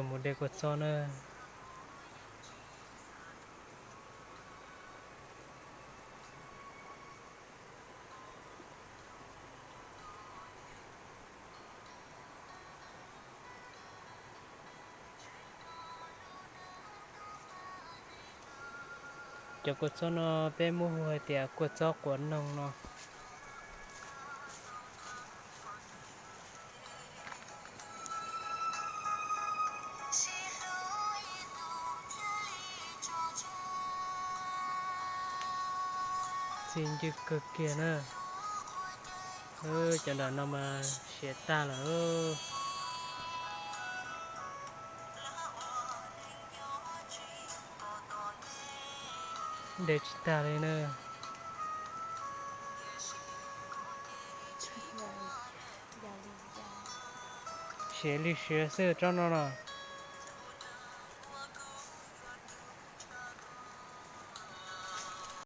Mus de kua txob na. Cov kua txob no peb muab hu hais tias kua txob quav noog no. Txi ncw kawg kiag na. Cov nram no mas siav tag lawm. De tsis tag li na. Siav li siav xwb tsob no no.